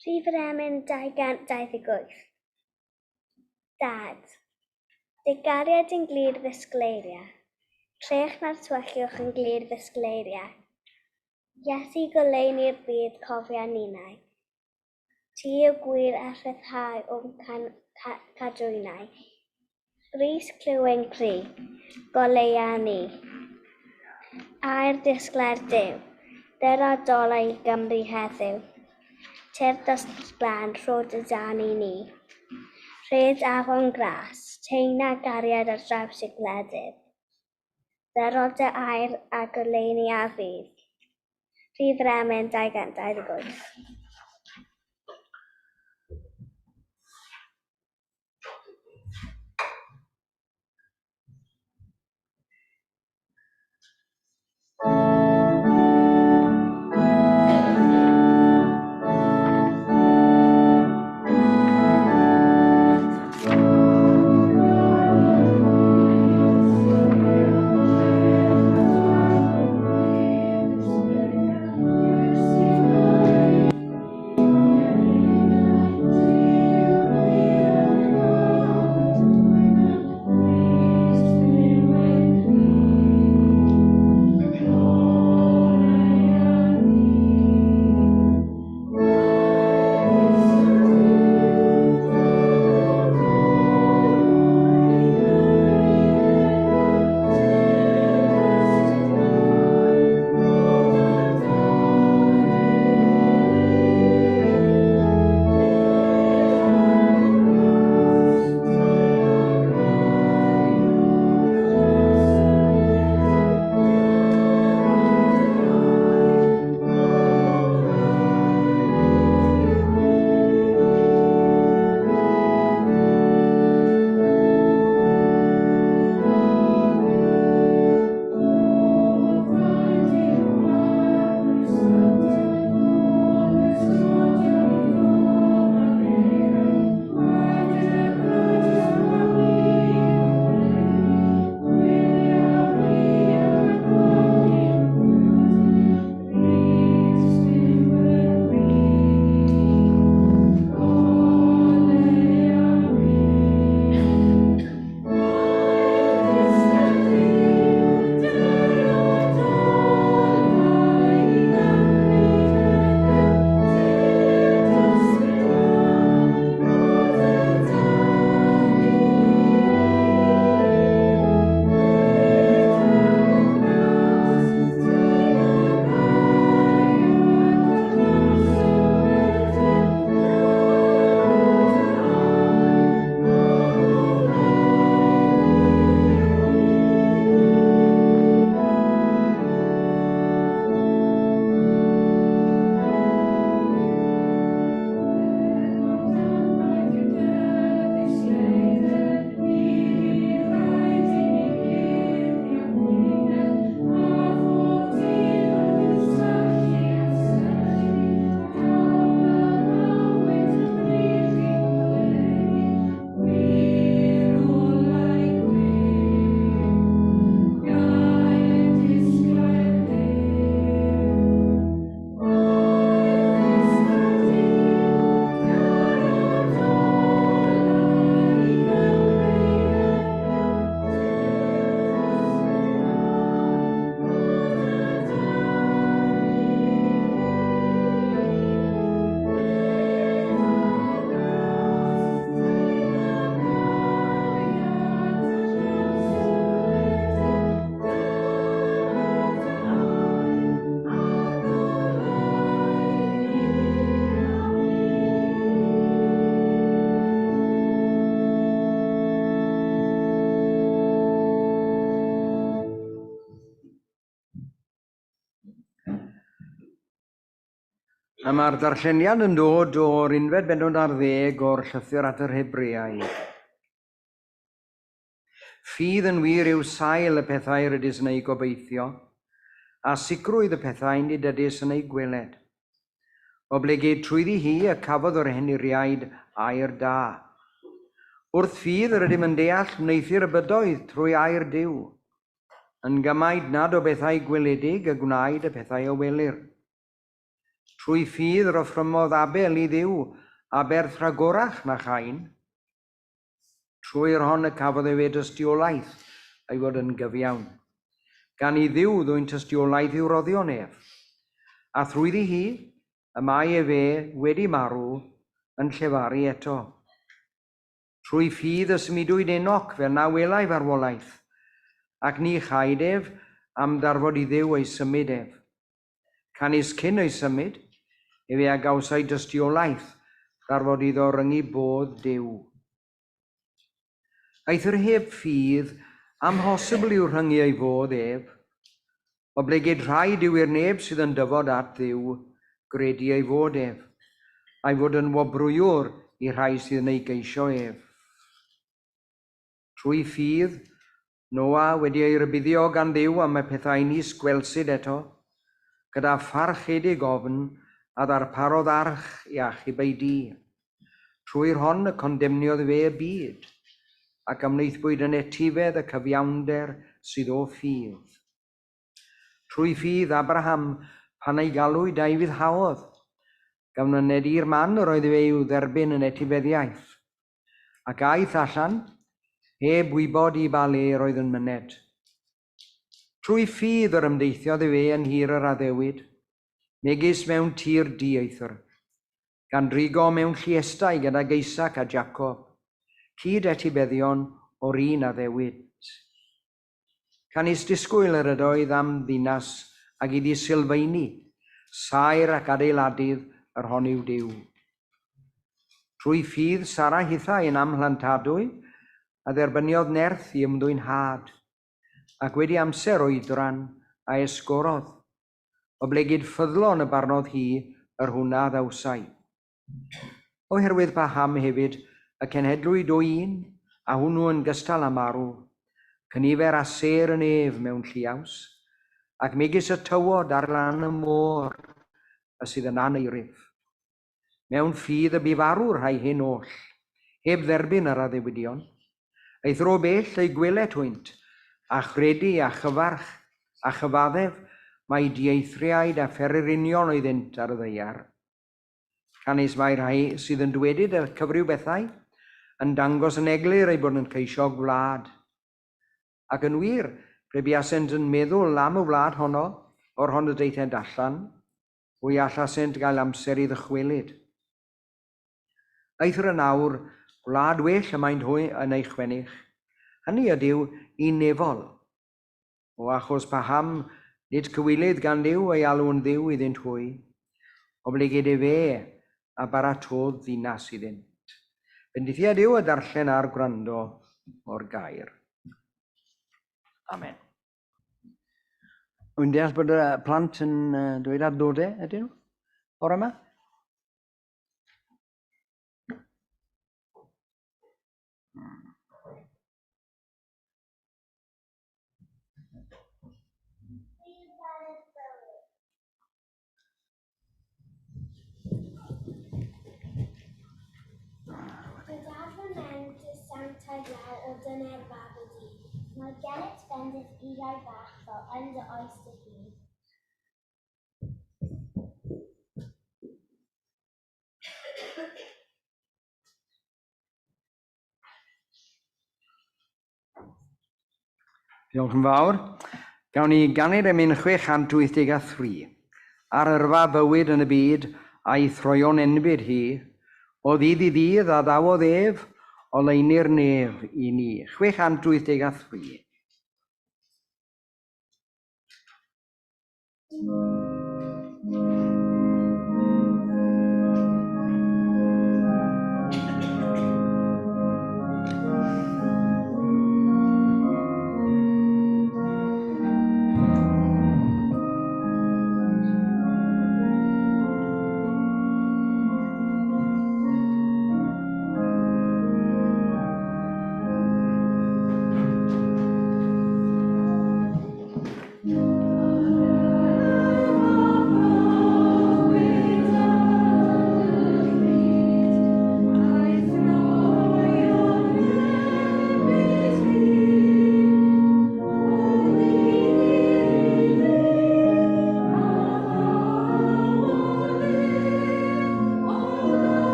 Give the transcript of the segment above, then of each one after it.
Rhif yr emyn 228. Dad. Dy gariad yn glir ddisgleiria. Trech na'r tywyllwch yn glir ddisgleiria. Iesu goleuni'r byd cofia ninnau. Ti yw gwir a rhyddhau o'm cadwynau. Grist clyw ein cri, goleua ni. Aur disglair Duw, dyr a dolau i Gymru heddiw. Tyrd ysbryd glân, rho dy dân i ni. Rhed afon gras, teina gariad ar draws y gwledydd. Ddyro dy air a goleuni a fydd. Rhif yr emyn 228. A mae'r darlleniad yn dod o'r unfed bennod ar ddeg o'r llythyr at yr Hebreaid. Ffydd yn wir yw sail y pethau rydys yn eu gobeithio, a sicrwydd y pethau nid ydys yn eu gweled. Oblegid trwyddi hi y cafodd yr henuriaid air da. Wrth ffydd yr ydym yn deall wneuthur y bydoedd trwy air Duw, yn gymaint nad o bethau gweledig y gwnaed y pethau a welir. Trwy ffydd yr offrymodd Abel i Dduw aberth rhagorach na Chain. Trwy'r hon y cafodd efe dystiolaeth ei fod yn gyfiawn, gan i Dduw ddwyn tystiolaeth i'w roddion ef. A thrwyddi hi, y mae efe wedi marw yn llefaru eto. Trwy ffydd y symudwyd Enoch fel na welai farwolaeth, ac ni chaed ef am ddarfod i Dduw ei symud ef. Canys cyn ei symud, efe a gawsai dystiolaeth ddarfod iddo ryngu bodd Duw. Eithr heb ffydd, amhosibl yw rhyngu ei fodd ef, oblegid rhaid yw i'r neb sydd yn dyfod at Dduw gredu ei fod ef, a'i fod yn wobrwywr i rhai sydd yn ei geisio ef. Trwy ffydd, Noa wedi ei rybuddio gan Dduw am y pethau nis gwelsid eto, gyda pharchedig ofn a ddarparodd arch i achub ei dŷ. Trwy'r hon y condemniodd fe y byd, ac ymwnaethpwyd yn etifedd y cyfiawnder sydd o ffydd. Trwy ffydd Abraham, pan ei galwyd a'i fuddhaodd, gan fyned i'r man yr oedd fe i'w dderbyn yn etifeddiaeth, ac aeth allan, heb wybod i ba le yr oedd yn myned. Trwy ffydd yr ymdeithiodd efe yn nhir yr addewid, megis mewn tir dieithr, gan drigo mewn lluestau gydag Isaac a Jacob, cyd etifeddion o'r un addewid. Canys disgwyl yr ydoedd am ddinas ag iddi sylfaeni, saer ac adeiladydd yr hon yw Duw. Trwy ffydd Sara hithau yn amhlantadwy, a dderbyniodd nerth i ymddwyn had, ac wedi amser oedran a esgorodd, oblegid ffyddlon y barnodd hi yr hwn a ddawsai. Oherwydd paham hefyd y cenhedlwyd o un, a hwnnw yn gystal â marw, cynifer a sêr yn ef mewn lliaws, ac megis y tywod ar lan y môr y sydd yn aneirif. Mewn ffydd y bu farw rhai hyn oll, heb dderbyn yr addewidion. Eithr o bell eu gwelet hwynt, a chredu a chyfarch a chyfaddef mai dieithriaid a phererinion oeddynt ar y ddaear. Canys mae rhai sydd yn dwedyd y cyfryw bethau yn dangos yn eglur eu bod yn ceisio gwlad. Ac yn wir, pe buasent yn meddwl am y wlad honno, o'r hon y daethent allan, hwy allasent gael amser i ddychwelyd. Eithr yn awr, gwlad well y maent hwy yn ei chwennych, hynny ydyw un nefol. O achos paham nid cywilydd gan Dduw ei alw'n Dduw iddynt hwy, oblegid efe a baratodd ddinas iddynt. Bendithiad yw y darllen a'r gwrando o'r gair. Amen. Wy'n deall bod y plant yn dweud ar dode, ydyn nhw? Bore yma? Gyda fy mhen dy sanctaidd law o dyner fab y dyn, mae gennyt fendith eiriau bach fel yn dy oes dy hun. Diolch yn fawr. Gawn ni ganu'r emyn 683. Ar yrfa bywyd yn y byd a'i throion enbyd hi, o ddydd i ddydd a ddawodd ef, oleuni'r nef i ni. 683.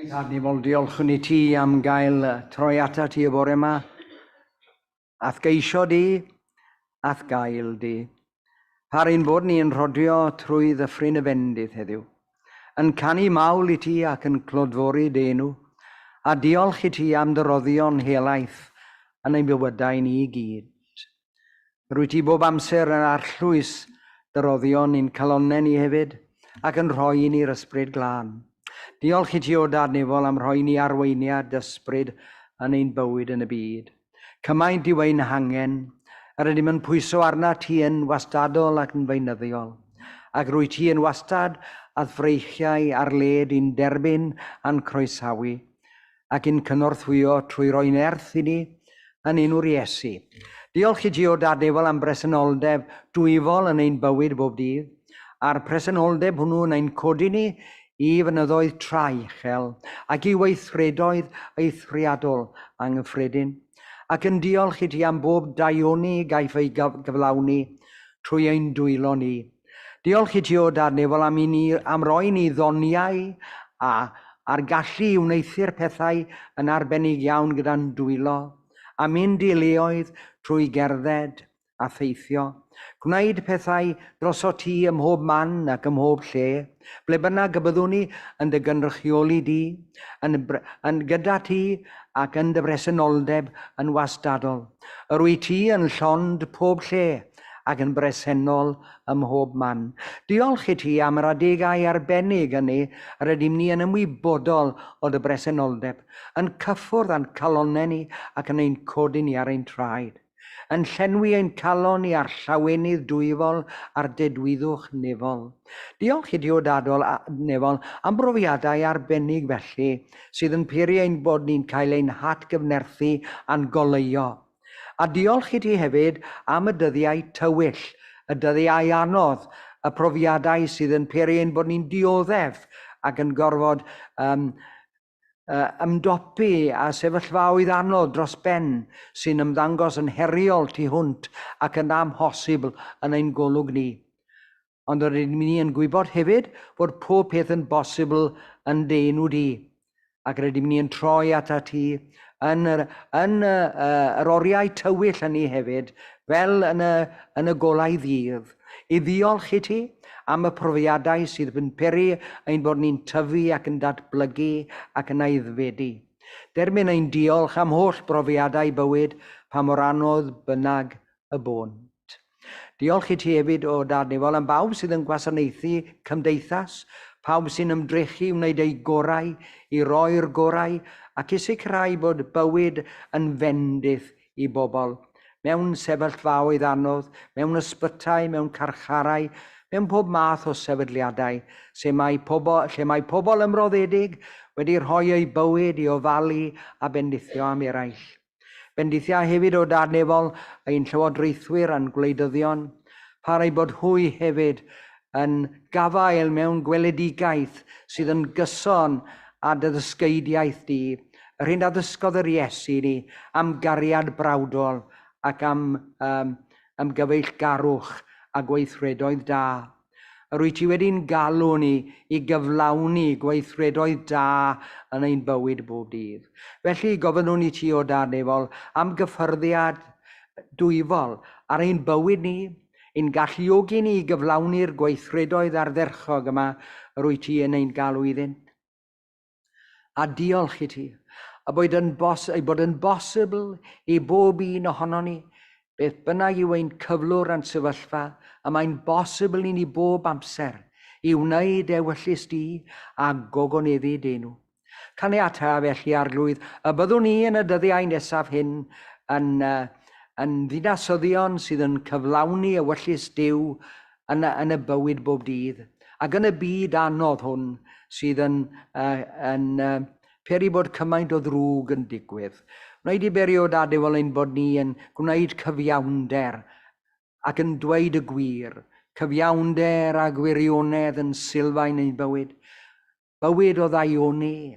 Tad nefol, diolchwn i ti am gael troi atat ti y bore yma. A'th geisio di, a'th gael di. Par ein bod ni yn rhodio trwy ddyffryn y fendith heddiw, yn canu mawl i ti ac yn clodfori dy enw, a diolch i ti am dy roddion helaeth yn ein bywydau ni i gyd. Rwyt ti bob amser yn arllwys dy roddion i'n calonnau ni hefyd, ac yn rhoi i ni'r Ysbryd Glân. Diolch i ti, O Dad nefol, am rhoi ni arweiniad ysbryd yn ein bywyd yn y byd. Cymaint yw ein hangen, yr ydym yn pwyso arnat ti yn wastadol ac yn feunyddiol, ac rwyt ti yn wastad a'th freichiau ar led i'n derbyn a'n croesawu, ac i'n cynorthwyo trwy roi nerth i ni yn enw'r Iesu. Diolch i ti, O Dad nefol, am bresenoldeb dwyfol yn ein bywyd bob dydd, a'r presenoldeb hwnnw yn ein codi ni i fynyddoedd tra uchel ac i weithredoedd eithriadol anghyffredin, ac yn diolch i ti am bob daioni gaiff ei gyflawni trwy ein dwylo ni. Diolch i ti, O Dad nefol, am, i ni, am roi ni ddoniau a a'r gallu i wneuthur pethau yn arbennig iawn gyda'n dwylo, a mynd i leoedd trwy gerdded a theithio. Gwneud pethau drosot ti ym mhob man ac ym mhob lle, ble bynnag y byddwn ni yn dy gynrychioli di, yn, yn gyda ti ac yn dy bresenoldeb yn wastadol. Yr wyt ti yn llond pob lle ac yn bresennol ym mhob man. Diolch i ti am yr adegau arbennig hynny yr ydym ni yn ymwybodol o dy bresenoldeb, yn cyffwrdd â'n calonnau ni ac yn ein codi ni ar ein traed, yn llenwi ein calon ni â'r llawenydd dwyfol a'r dedwyddwch nefol. Diolch i ti, O Dadol nefol, am brofiadau arbennig felly sydd yn peri ein bod ni'n cael ein hatgyfnerthu a'n goleuo. A diolch i ti hefyd am y dyddiau tywyll, y dyddiau anodd, y profiadau sydd yn peri ein bod ni'n dioddef ac yn gorfod ymdopi â sefyllfaoedd anodd dros ben sy'n ymddangos yn heriol tu hwnt ac yn amhosibl yn ein golwg ni. Ond rydym ni yn gwybod hefyd fod pob peth yn bosibl yn dy enw di, ac rydym ni yn troi atat ti yn yr, yn y, yr oriau tywyll hynny hefyd, fel yn y, yn y golau ddydd, i ddiolch i ti am y profiadau sydd yn peri ein bod ni'n tyfu ac yn datblygu ac yn aeddfedu. Derbyn ein diolch am holl brofiadau bywyd, pa mor anodd bynnag y bônt. Diolch i ti hefyd, O Dad nefol, am bawb sydd yn gwasanaethu cymdeithas, pawb sy'n ymdrechu i wneud eu gorau, i roi'r gorau, ac i sicrhau bod bywyd yn fendith i bobl, mewn sefyllfaoedd anodd, mewn ysbytai, mewn carcharau, mewn pob math o sefydliadau, lle mae pobl, lle mae pobl ymroddedig wedi rhoi eu bywyd i ofalu a bendithio am eraill. Bendithia hefyd, O Dad nefol, ein llywodraethwyr a'n gwleidyddion, par eu bod hwy hefyd yn gafael mewn gweledigaeth sydd yn gyson â dy ddysgeidiaeth di, yr hyn a ddysgodd yr Iesu i ni am gariad brawdol ac am ymgyfeillgarwch a gweithredoedd da. Yr wyt ti wedi'n galw ni i gyflawni gweithredoedd da yn ein bywyd bob dydd. Felly, gofynnwn i ti, O Dad nefol, am gyffyrddiad dwyfol ar ein bywyd ni, i'n galluogi ni i gyflawni'r gweithredoedd ardderchog yma yr wyt ti yn ein galw iddynt. A diolch i ti, a bod yn bos, ei bod yn bosibl i bob un ohonon ni, beth bynnag yw ein cyflwr a'n sefyllfa, y mae'n bosibl i ni bob amser i wneud ewyllys di a gogoneddu d'enw. Caniata felly, Arglwydd, y byddwn ni yn y dyddiau nesaf hyn yn, yn ddinasyddion sydd yn cyflawni ewyllys Duw yn, yn y bywyd bob dydd, ac yn y byd anodd hwn sydd yn, yn peri bod cymaint o ddrwg yn digwydd. Wneud i beri o Dad nefol ein bod ni yn gwneud cyfiawnder ac yn dweud y gwir, cyfiawnder a gwirionedd yn sylfaen ein bywyd, bywyd o ddaioni,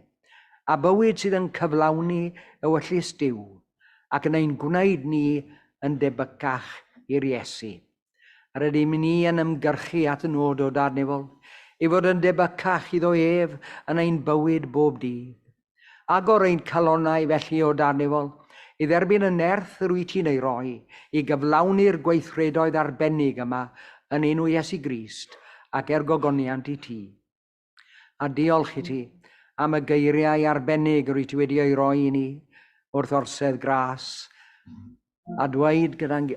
a bywyd sydd yn cyflawni ewyllys Duw ac yn ein gwneud ni yn debycach i'r Iesu. Yr ydym ni yn ymgyrchu at y nod o Dad nefol, i fod yn debycach iddo ef yn ein bywyd bob dydd. Agor ein calonnau felly o Dad nefol, i dderbyn y nerth yr wyt ti'n ei roi, i gyflawni'r gweithredoedd arbennig yma yn enw Iesu Grist ac er gogoniant i ti. A diolch i ti am y geiriau arbennig yr wyt ti wedi ei roi i ni wrth orsedd gras, a dweud gyda'n...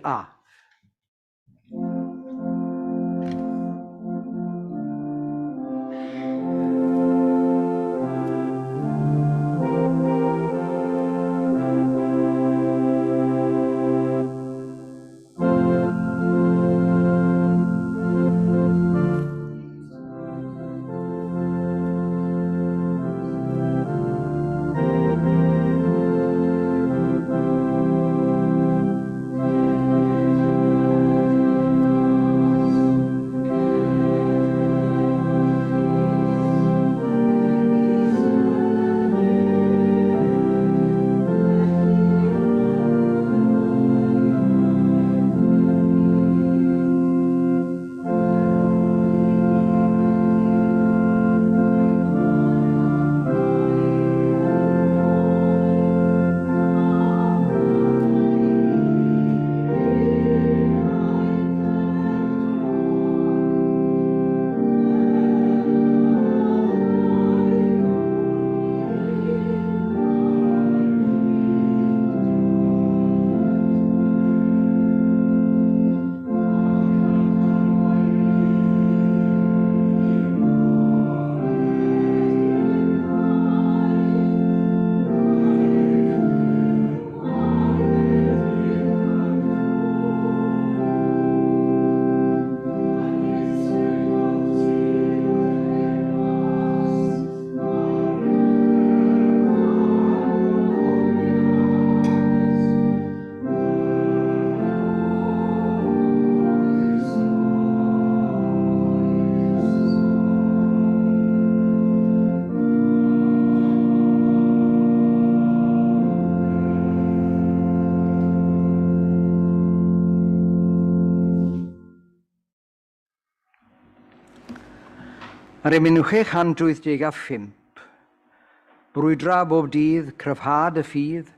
Ar emyn 685, brwydra bob dydd, cryfhad y ffydd,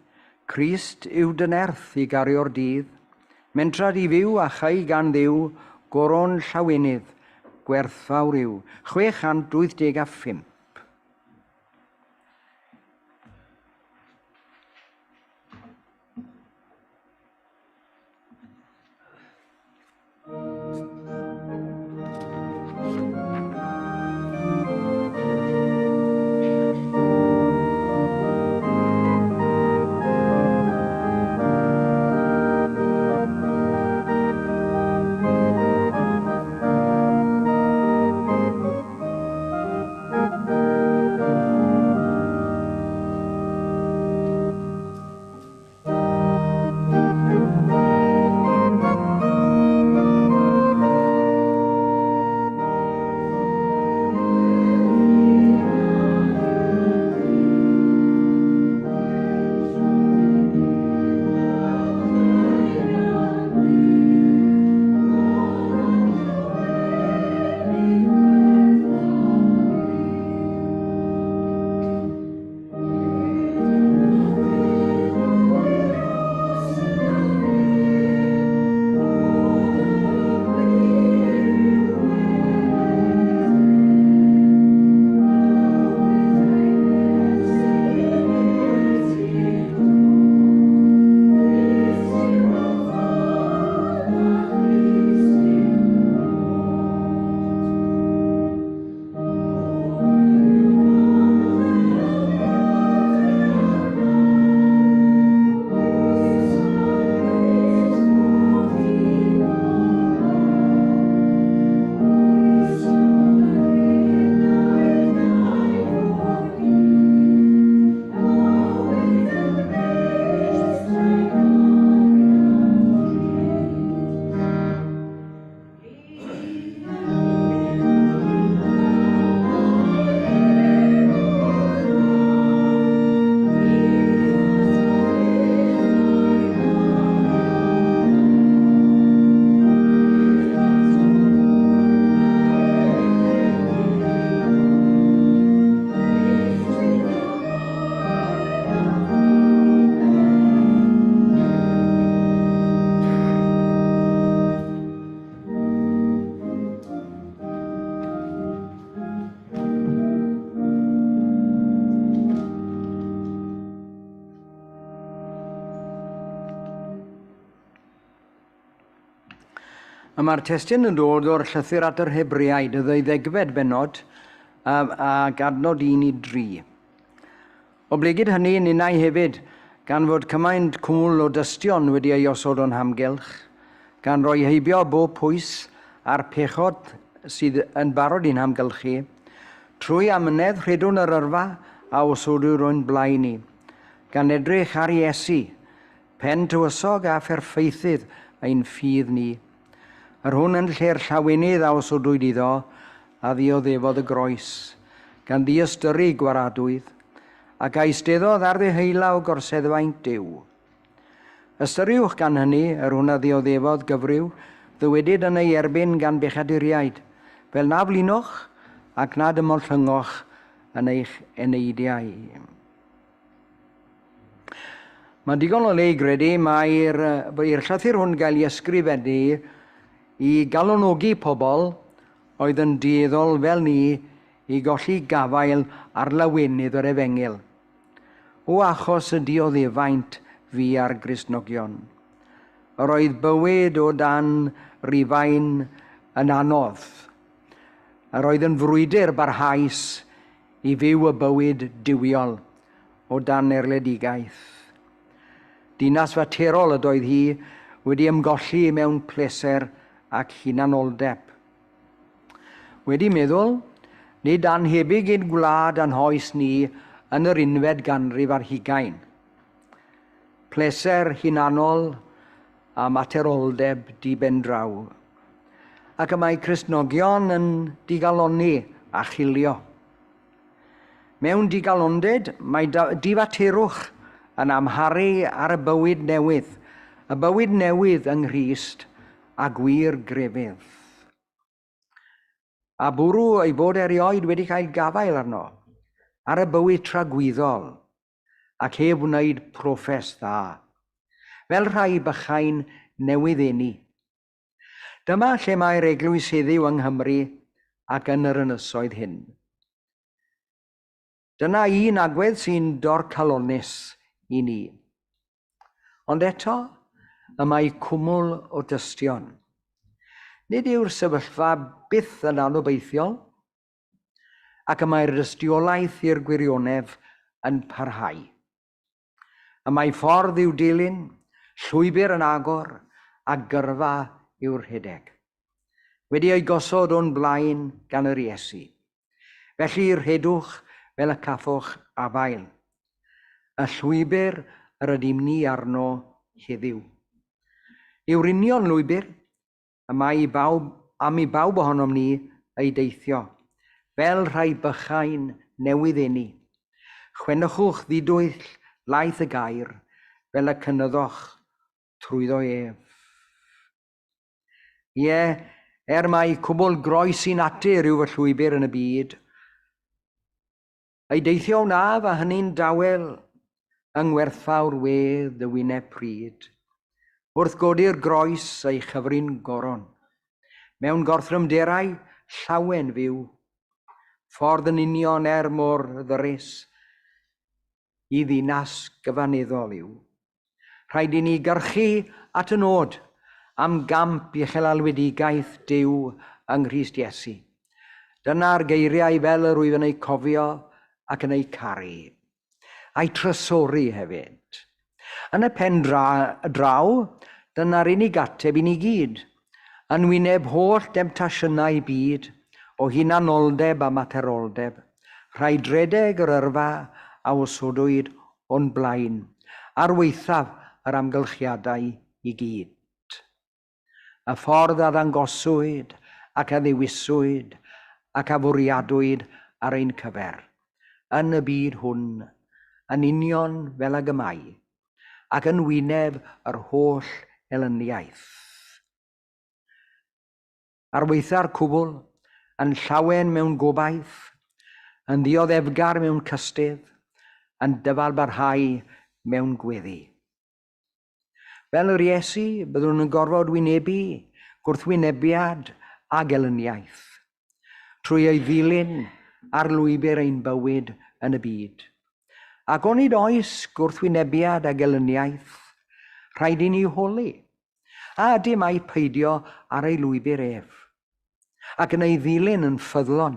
Crist yw dy nerth i gario'r dydd, mentra di fyw a chau gan Dduw, goron llawenydd, gwerthfawr yw. 685. Y mae'r testun yn dod o'r llythyr at yr Hebreaid, y ddeuddegfed bennod, ac adnod 1 i 3. Oblegid hynny, ninnau hefyd, gan fod cymaint cwmwl o dystion wedi ei osod o'n hamgylch, gan roi heibio bob pwys a'r pechod sydd yn barod i'n hamgylchu, trwy amynedd rhedwn yr yrfa a osodwyd o'n blaen ni, gan edrych ar Iesu, Pen tywysog a pherffeithydd ein ffydd ni, yr hwn yn lle'r llawenydd a osodwyd iddo, a ddioddefodd y groes, gan ddiystyru gwaradwydd, ac a eisteddodd ar ddeheulaw gorseddfaint Duw. Ystyriwch gan hynny yr hwn a ddioddefodd gyfryw ddywedyd yn ei erbyn gan bechaduriaid, fel na flinoch ac nad ymollyngoch yn eich eneidiau. Mae digon o le i gredu mai'r i'r llythyr hwn gael ei ysgrifennu i galonogi pobl oedd yn dueddol fel ni i golli gafael ar lawenydd yr efengyl. O achos y dioddefaint fu ar Gristnogion. Yr oedd bywyd o dan Rufain yn anodd. Yr oedd yn frwydr barhaus i fyw y bywyd duwiol o dan erledigaeth. Dinas faterol ydoedd hi, wedi ymgolli mewn pleser ac hunanoldeb. Wedi meddwl, nid annhebyg i'n gwlad a'n hoes ni yn yr unfed ganrif ar hugain. Pleser hunanol a materoldeb di-ben-draw. Ac y mae Cristnogion yn digalonni a chilio. Mewn digalondid, mae difaterwch yn amharu ar y bywyd newydd, y bywyd newydd yng Nghrist a gwir grefydd. A bwrw ei bod erioed wedi cael gafael arno, ar y bywyd tragwyddol, ac heb wneud proffes dda, fel rhai bychain newydd eni. Dyma lle mae'r eglwys heddiw yng Nghymru ac yn yr ynysoedd hyn. Dyna un agwedd sy'n dorcalonnus i ni. Ond eto, y mae cwmwl o dystion. Nid yw'r sefyllfa byth yn anobeithiol, ac y mae'r dystiolaeth i'r gwirionedd yn parhau. Y mae ffordd i'w dilyn, llwybr yn agor, a gyrfa i'w rhedeg. Wedi ei gosod o'n blaen gan yr Iesu. Felly rhedwch fel y caffoch afael. Y llwybr yr ydym ni arno heddiw. Yw'r union lwybr Y mae i bawb, am i bawb ohonom ni ei deithio, fel rhai bychain newydd eni. Chwenychwch ddidwyll laeth y gair, fel y cynyddoch trwyddo ef. Ie, er mai cwbl groes i natur yw fy llwybr yn y byd, Ei deithio wnaf, a hynny'n dawel, yng ngwerthfawr wedd dy wyneb pryd, wrth godi'r groes ei chyfrin goron, mewn gorthrymderau llawen fyw, ffordd yn union er mor ddyrus i ddinas gyfaneddol yw. Rhaid i ni gyrchu at y nod am gamp uchel alwedigaeth Duw yng Nghrist Iesu. Dyna'r geiriau fel yr wyf yn eu cofio ac yn eu caru. A'u trysori hefyd. Yn y pen draw, dyna'r unig ateb i ni gyd. Yn wyneb holl demtasiynau byd o hunanoldeb a materoldeb, rhaid rhedeg yr yrfa a osodwyd o'n blaen, ar waethaf yr amgylchiadau i gyd. Y ffordd a ddangoswyd ac a ddewiswyd ac a fwriadwyd ar ein cyfer, yn y byd hwn, yn union fel ag y mae, ac yn wyneb yr holl elyniaeth. Ar waetha'r cwbl, yn llawen mewn gobaith, yn ddioddefgar mewn cystudd, yn dyfalbarhau mewn gweddi. Fel yr Iesu, byddwn yn gorfod wynebu gwrthwynebiad a gelyniaeth, trwy ei ddilyn ar lwybr ein bywyd yn y byd. Ac onid oes gwrthwynebiad a gelyniaeth, rhaid i ni holi. A ydym ai peidio ar ei lwybr ef, ac yn ei ddilyn yn ffyddlon,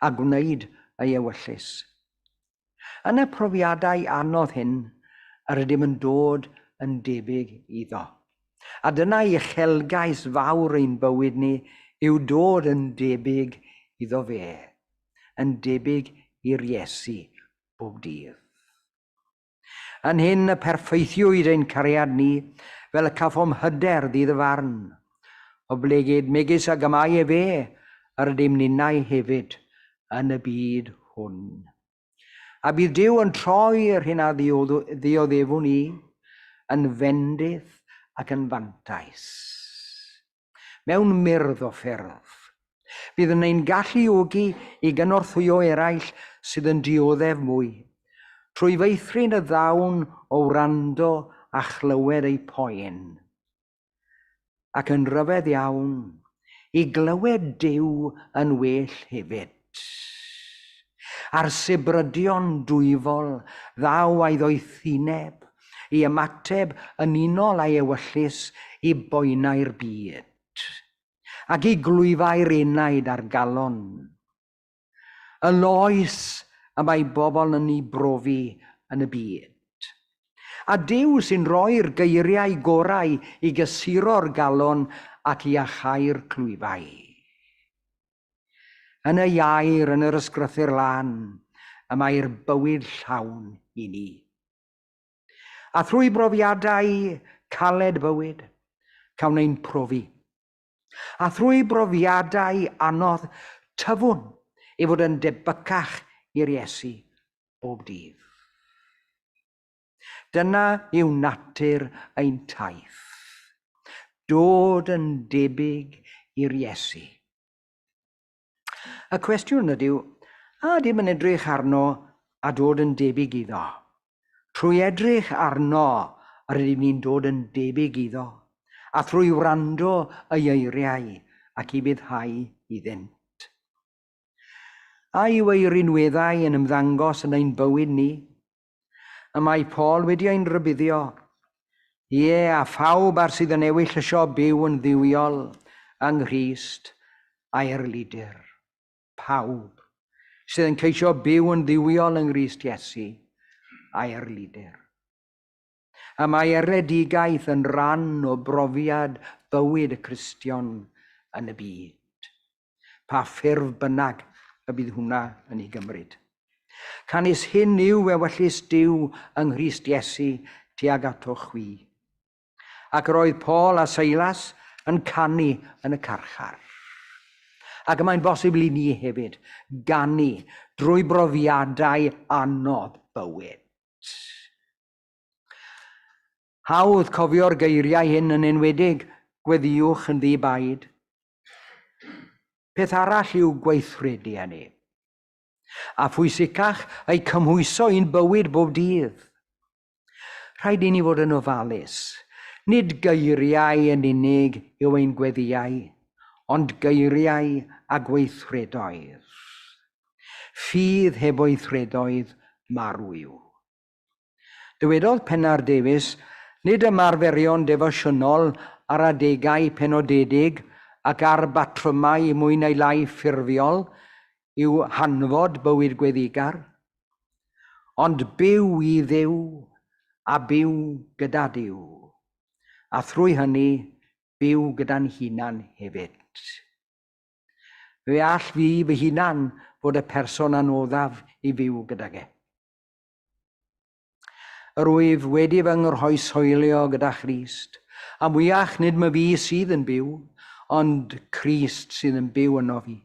a gwneud ei ewyllys. Yn y profiadau anodd hyn, yr ydym yn dod yn debyg iddo. A dyna uchelgais fawr ein bywyd ni yw dod yn debyg iddo fe, yn debyg i'r Iesu bob dydd. Yn hyn y perffeithiwyd ein cariad ni, fel y caffom hyder ddydd y farn. Oblegid megis ag y mae efe, yr ydym ninnau hefyd yn y byd hwn. A bydd Duw yn troi yr hyn a ddioddefwn ni yn fendith ac yn fantais. Mewn myrdd o ffyrdd. Bydd yn ein galluogi i gynorthwyo eraill sydd yn dioddef mwy, trwy feithrin y ddawn o wrando a chlywed eu poen. Ac yn rhyfedd iawn, i glywed Duw yn well hefyd. A'r sibrydion dwyfol ddaw a'i ddoethineb i ymateb yn unol â'i ewyllys i boenau'r byd, ac i glwyfau'r enaid a'r galon. Y loes y mae bobl yn ei brofi yn y byd. A Duw sy'n rhoi'r geiriau gorau i gysuro'r galon ac i iachau'r clwyfau. Yn y air, yn yr ysgrythur lân, y mae'r bywyd llawn i ni. A thrwy brofiadau caled bywyd, cawn ein profi. A thrwy brofiadau anodd, tyfwn i fod yn debycach i'r Iesu bob dydd. Dyna yw natur ein taith. Dod yn debyg i'r Iesu. Y cwestiwn ydyw, a ydym yn edrych arno a dod yn debyg iddo? Trwy edrych arno, yr ydym ni'n dod yn debyg iddo, a thrwy wrando ei eiriau ac i fuddhau iddynt. A yw ei rinweddau yn ymddangos yn ein bywyd ni? Y mae Paul wedi ein rhybuddio. Ie, a phawb ar sydd yn ewyllysio byw yn dduwiol yng Nghrist a erlidir. Pawb sydd yn ceisio byw yn dduwiol yng Nghrist Iesu a erlidir. Y mae erledigaeth yn rhan o brofiad bywyd y Cristion yn y byd. Pa ffurf bynnag y bydd hwnna yn ei gymryd. Canys hyn yw ewyllys Duw yng Nghrist Iesu tuag atoch chwi. Ac yr oedd Paul a Silas yn canu yn y carchar. Ac y mae'n bosibl i ni hefyd ganu drwy brofiadau anodd bywyd. Hawdd cofio'r geiriau hyn yn enwedig, gweddïwch yn ddi-baid. Peth arall yw gweithredu hynny. A phwysicach, eu cymhwyso i'n bywyd bob dydd. Rhaid i ni fod yn ofalus. Nid geiriau yn unig yw ein gweddïau, ond geiriau a gweithredoedd. Ffydd heb weithredoedd marw yw. Dywedodd Pennar Davies, Nid ymarferion defosiynol ar adegau penodedig ac ar batrymau mwy neu lai ffurfiol yw hanfod bywyd gweddigar, ond byw i Dduw a byw gyda Duw, a thrwy hynny byw gyda'n hunan hefyd. Fe all fi fy hunan fod y person anoddaf i fyw gydag e. Yr wyf wedi fy nghroeshoelio gyda Christ, a mwyach nid my fi sydd yn byw, ond Crist sydd yn byw yno fi.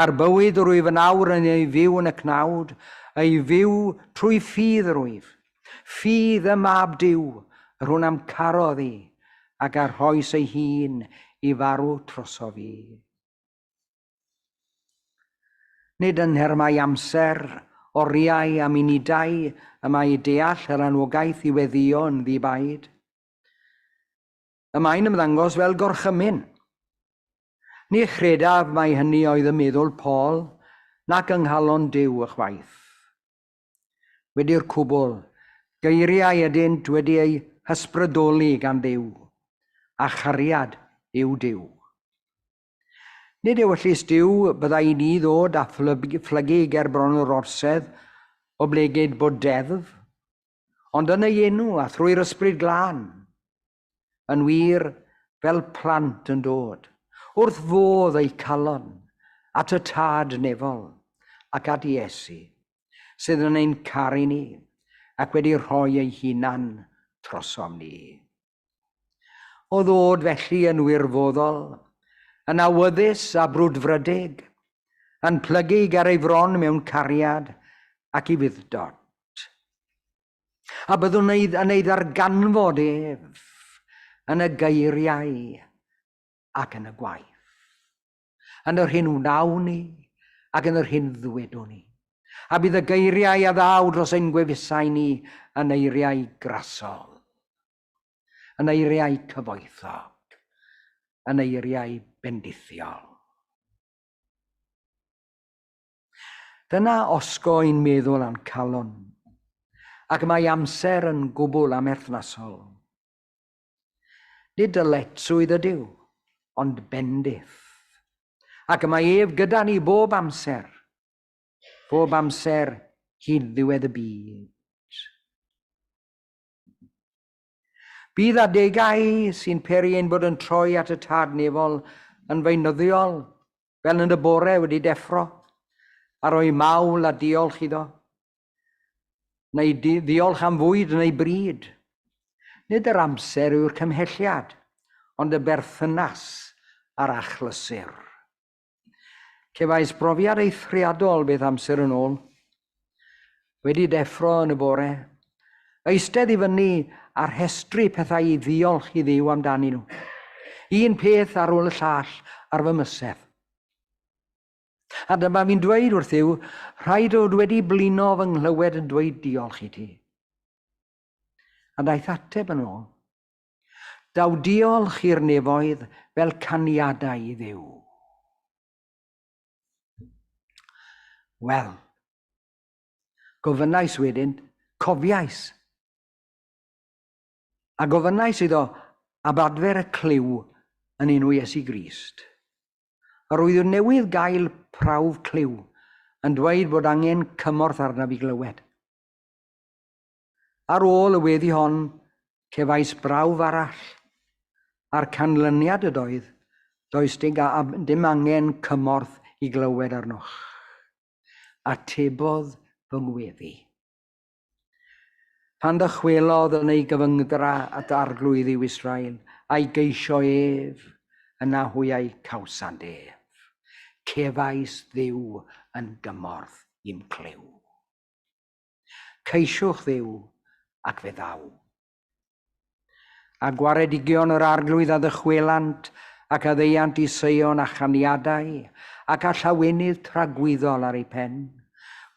A'r bywyd yr wyf yn awr yn ei fyw yn y cnawd, ei fyw trwy ffydd yr wyf. Ffydd y Mab Duw, yr hwn a'm carodd i, ac a rhoes ei hun i farw trosof fi. Nid yn nhermau amser, oriau a munudau y mae deall yr anogaeth i weddïo yn ddi-baid. Y mae'n ymddangos fel gorchymyn. Ni chredaf mai hynny oedd ym meddwl Paul, nac yng nghalon Duw ychwaith. Wedi'r cwbl, geiriau ydynt wedi eu hysbrydoli gan Dduw. a chariad yw Duw. Nid ewyllys Duw byddai i ni ddod a phlygu ger bron yr orsedd, oblegid bod deddf, ond yn ei enw a thrwy'r Ysbryd Glân, yn wir fel plant yn dod, wrth fodd eu calon, at y Tad nefol ac at Iesu, sydd yn ein caru ni ac wedi rhoi ei hunan trosom ni. O ddod felly yn wirfoddol, yn awyddus a brwdfrydig, yn plygu ger ei fron mewn cariad ac ufudd-dod. A byddwn yn ei ddarganfod ef yn y geiriau ac yn y gwaith. Yn yr hyn wnawn ni ac yn yr hyn ddwedwn ni. A bydd y geiriau a ddaw dros ein gwefusau ni yn eiriau grasol, yn eiriau cyfoethog, yn eiriau bendithiol. Dyna osgo ein meddwl a'n calon, ac mae amser yn gwbl amherthnasol. Nid dyletswydd ydyw, ond bendith. Ac y mae ef gyda ni bob amser, bob amser hyd ddiwedd y byd. Bydd adegau sy'n peri ein bod yn troi at y Tad Nefol yn feunyddiol, fel yn y bore wedi deffro, a rhoi mawl a diolch iddo. neu ddiolch am fwyd neu bryd. Nid yr amser yw'r cymhelliad, ond y berthynas a'r achlysur. Cefais brofiad eithriadol beth amser yn ôl. Wedi deffro yn y bore, eistedd i fyny a rhestru pethau i ddiolch i Dduw amdanyn nhw. Un peth ar ôl y llall ar fy mysedd. A dyma fi'n dweud wrth Dduw, rhaid fod wedi blino fy nghlywed yn dweud diolch i ti. A daeth ateb yn ôl. Daw diolch i'r nefoedd fel caniadau i Dduw. Wel, gofynnais wedyn, cofiais. A gofynnais iddo am adfer y clyw yn enw Iesu Grist. Yr oeddwn newydd gael prawf clyw yn dweud bod angen cymorth arnaf i glywed. Ar ôl y weddi hon, cefais brawf arall, a'r canlyniad ydoedd, does dim angen cymorth i glywed arnoch. Atebodd fy ngweddi. Pan ddychwelodd yn ei gyfyngdra at arglwydd yw Israel, a'i geisio ef, yna hwy a'i cawsant ef. Cefais Dduw yn gymorth i'm clyw. Ceisiwch Dduw, ac fe ddaw. A gwaredigion yr Arglwydd a ddychwelant, ac a ddeuant i Seion â chaniadau, ac â llawenydd tragwyddol ar eu pen.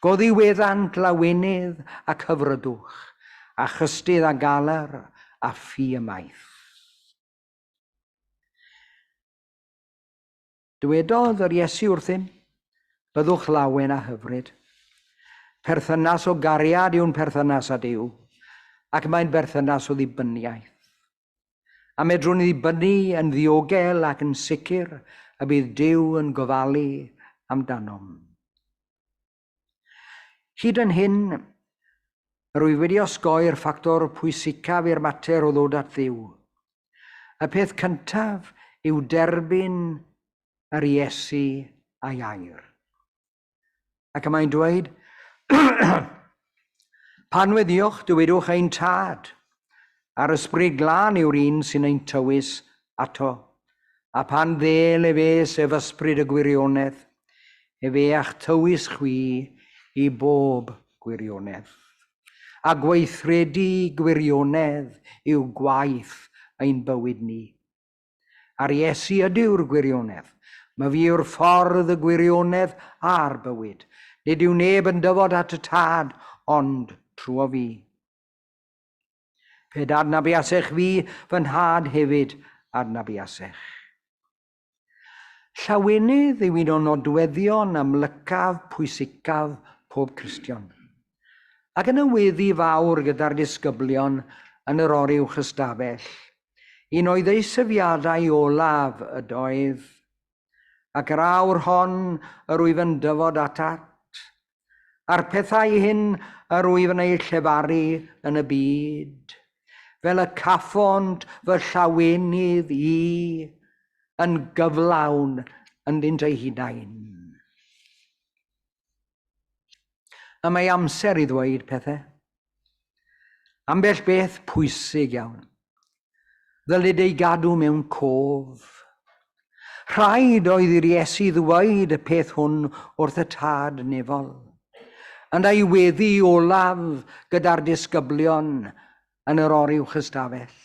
Goddiweddant lawenydd ac hyfrydwch, a chystudd a galar, a ffi ymaith. Dywedodd yr Iesu wrthym, Byddwch lawen a hyfryd. Perthynas o gariad yw'n perthynas â Duw, ac mae'n berthynas o ddibyniaeth. A medrwn ddibynnu yn ddiogel ac yn sicr y bydd Duw yn gofalu amdanom. Hyd yn hyn, rwyf wedi osgoi'r ffactor pwysicaf i'r mater o ddod at Dduw. Y peth cyntaf yw derbyn yr Iesu a'i air. Ac y mae'n dweud, Pan weddïwch, dywedwch ein Tad, a'r Ysbryd Glân yw'r un sy'n ein tywys ato. A phan ddêl efe, sef Ysbryd y gwirionedd, Efe a'ch tywys chwi i bob gwirionedd. A gweithredu gwirionedd yw gwaith ein bywyd ni. A'r Iesu ydyw'r gwirionedd. Myfi yw'r ffordd, y gwirionedd a'r bywyd. Nid yw neb yn dyfod at y Tad ond trwy fi. Pe adnabuasech fi, fy Nhad hefyd adnabuasech. Llawenydd yw un o nodweddion amlycaf pwysicaf pob Cristion. Ac yn y weddi fawr gyda'r disgyblion yn yr oruwch ystafell, Un o'i ddeisyfiadau olaf ydoedd, ac yr awr hon yr wyf yn dyfod atat, a'r pethau hyn yr wyf yn eu llefaru yn y byd, fel y caffont fy llawenydd i yn gyflawn ynddynt eu hunain. A mae amser i ddweud pethau. Ambell beth pwysig iawn. Ddylid ei gadw mewn cof. Rhaid oedd i'r Iesu ddweud y peth hwn wrth y Tad nefol. Yn ei weddi olaf gyda'r disgyblion yn yr oruwch ystafell.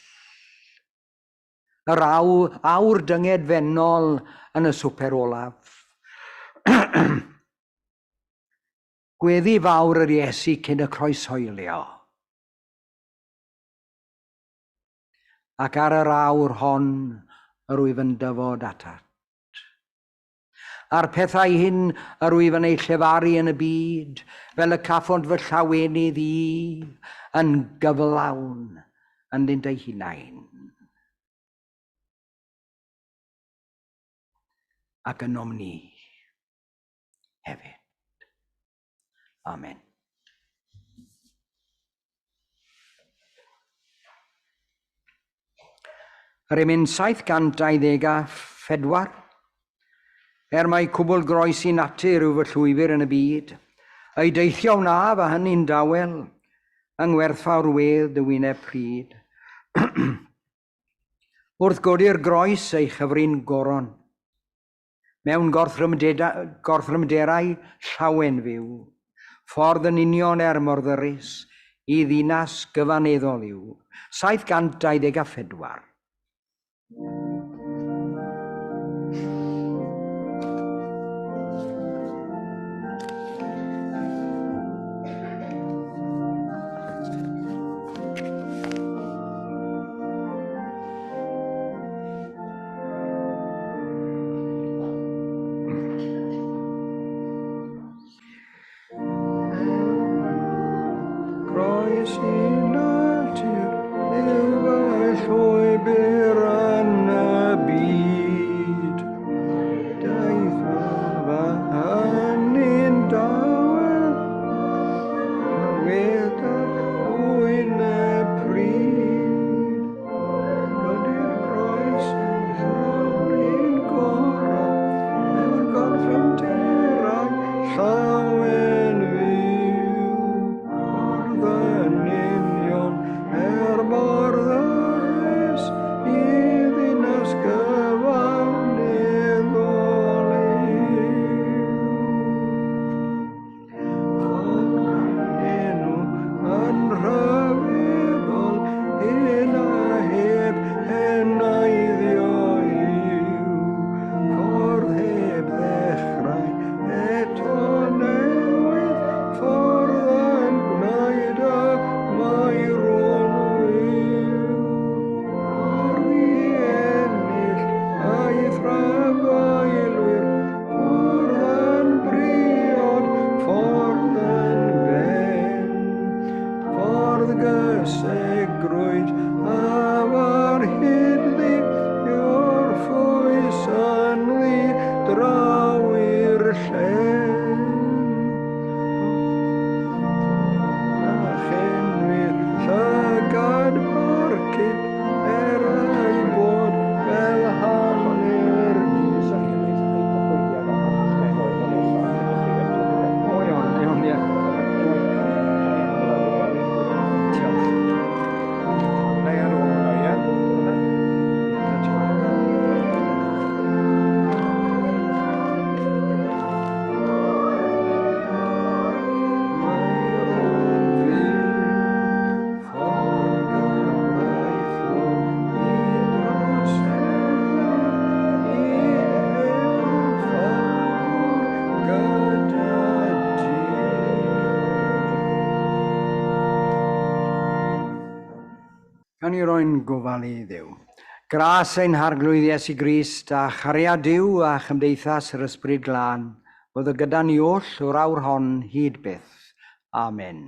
Yr aw, awr dyngedfennol yn y swper olaf. Gweddi fawr yr Iesu cyn y croeshoelio. Ac ar yr awr hon yr wyf yn dyfod atat. A'r pethau hyn yr wyf yn eu llefaru yn y byd, fel y caffont fy llawenydd i yn gyflawn ynddynt eu hunain. Ac ynom ni hefyd. Amen. Yr emyn 724. Er mai cwbl groes i natur yw fy llwybr yn y byd, ei deithio wnaf a hynny'n dawel, yng ngwerthfawr wedd dy wyneb pryd. Wrth godi'r groes ei chyfrin goron, Mewn gorthrymderau llawen fyw, ffordd yn union er mor ddyrus i ddinas gyfaneddol yw 724. Croes i natur yw y llwybr yn y byd. Daeth fy hynny'n dawel, weda wyneb pryd. Godi'r groes llawr gorau mewn gorthrymderau llawen fyw. Ffordd yn union er mor ddyrus i ddinas gyfaneddol yw. Enw yn rhyfeddol, hyn a heb heneiddio yw. Ffordd heb ddechrau eto newydd, ffordd yn gwneud y maeron fyw. Ffordd i ennill a'i thrafaelwyr, Ffordd yn briod, ffordd yn ben, ffordd gysegrwyd a far hyd-ddi, orffwys ynddi draw i'r llen. A chenwir llygad barcud er ei bod fel hanner. O iawn, iawn, ie. Diolch. Neu ar ôl hwnna, ie? Gan i roi'n gofal i Dduw. Gras ein Harglwydd Iesu Grist a chariad Duw a chymdeithas yr Ysbryd Glân fod gyda ni oll o'r awr hon hyd byth. Amen.